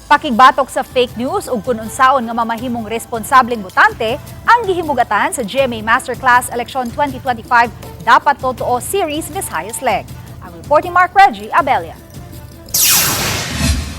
Pakigbatok sa fake news ug kun unsaon nga mamahimong responsableng botante ang gihimugatan sa GMA Masterclass Eleksyon 2025 Dapat Totoo Series Visayas Leg. Ang reporting, Mark Reggie Abella.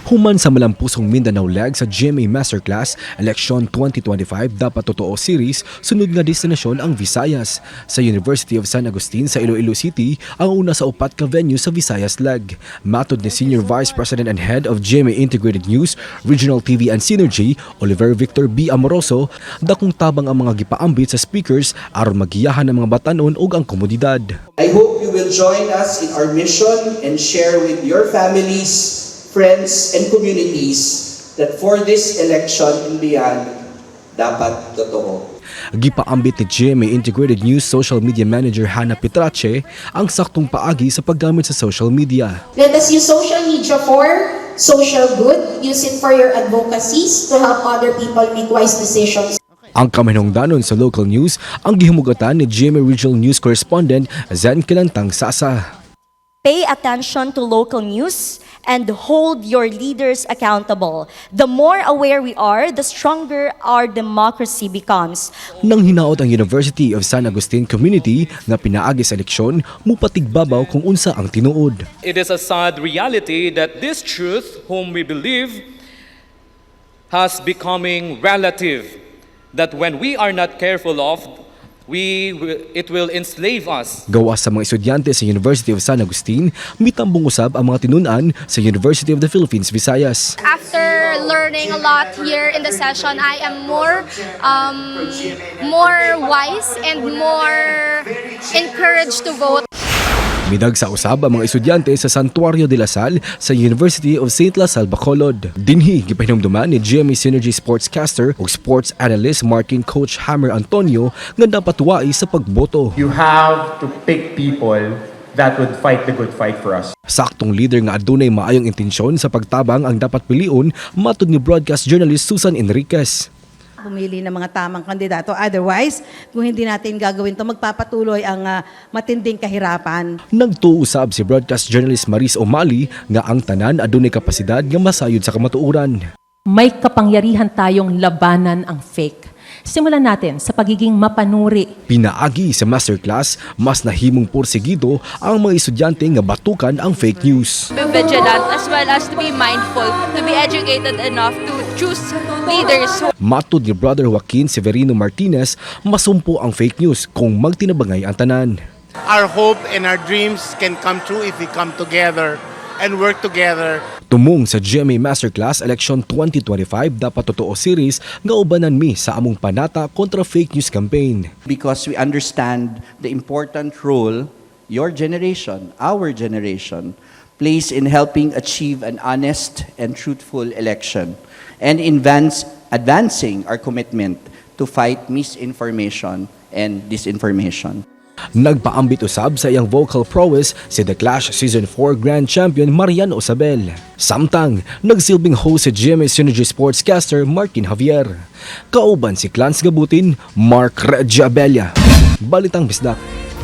Human sa malampusong Mindanao leg sa GMA Masterclass Eleksyon 2025 Dapat Totoo Series, sunod nga destinasyon ang Visayas. Sa University of San Agustin sa Iloilo City, ang una sa upat ka venue sa Visayas leg. Matod ni Senior Vice President and Head of GMA Integrated News, Regional TV and Synergy, Oliver Victor B. Amoroso, dakong tabang ang mga gipaambit sa speakers aron magiyahan ang mga batanon ug ang komunidad. I hope you will join us in our mission and share with your families, friends, and communities that for this election and beyond, dapat totoo. Gipaambit ni GMA Integrated News Social Media Manager Hannah Petrache ang saktong paagi sa paggamit sa social media. Let us use social media for social good. Use it for your advocacies to help other people make wise decisions. Ang kaminhongdanon sa local news ang gihimugatan ni GMA Regional News Correspondent Zen Kilantang Sasa. Pay attention to local news and hold your leaders accountable. The more aware we are, the stronger our democracy becomes. Nang hinaot ang University of San Agustin community nga pinaagi sa eleksyon, mupatigbabaw kung unsa ang tinuod. It is a sad reality that this truth, whom we believe, has becoming relative. That when we are not careful of, it will enslave us. Gawas sa mga estudyante sa University of San Agustin, mitambong usab ang mga tinun-an sa University of the Philippines Visayas. After learning a lot here in the session, I am more wise and more encouraged to vote. Midagsa usab ang mga estudyante sa Santuario de La Salle sa University of St. La Salle Bacolod. Dinhi gipahinumduman ni GMA Synergy sportscaster ug sports analyst Martin "Coach Hammer" Antonio nga dapat wais sa pagboto. You have to pick people that would fight the good fight for us. Saktong leader nga adunay maayong intensyon sa pagtabang ang dapat piliun, matod ni broadcast journalist Susan Enriquez. Pumili ng mga tamang kandidato. Otherwise, kung hindi natin gagawin to, magpapatuloy ang matinding kahirapan. Nagtuo usab si broadcast journalist Maris O'Malley nga ang tanan adunay kapasidad nga masayod sa kamatuoran. May kapangyarihan tayong labanan ang fake. Simulan natin sa pagiging mapanuri. Pinaagi sa masterclass, mas nahimong porsigido ang mga estudyante nga batukan ang fake news. Be vigilant as well as to be mindful, to be educated enough to choose leaders who Matod ni Brother Joaquin Severino Martinez, masumpo ang fake news kung magtinabangay ang tanan. Our hope and our dreams can come true if we come together and work together. Tumong sa GMA Masterclass Election 2025 Dapat Totoo Series nga ubanan mi sa among panata kontra fake news campaign. Because we understand the important role your generation, our generation, plays in helping achieve an honest and truthful election and advancing our commitment to fight misinformation and disinformation. Nagpaambit usab sa iyang vocal prowess si The Clash Season 4 Grand Champion Marian Osabel. Samtang, nagsilbing host si GMA Synergy sportscaster Martin Javier. Kauban si Clans Gabutin, Mark Reggie Abella. Balitang Bisdak.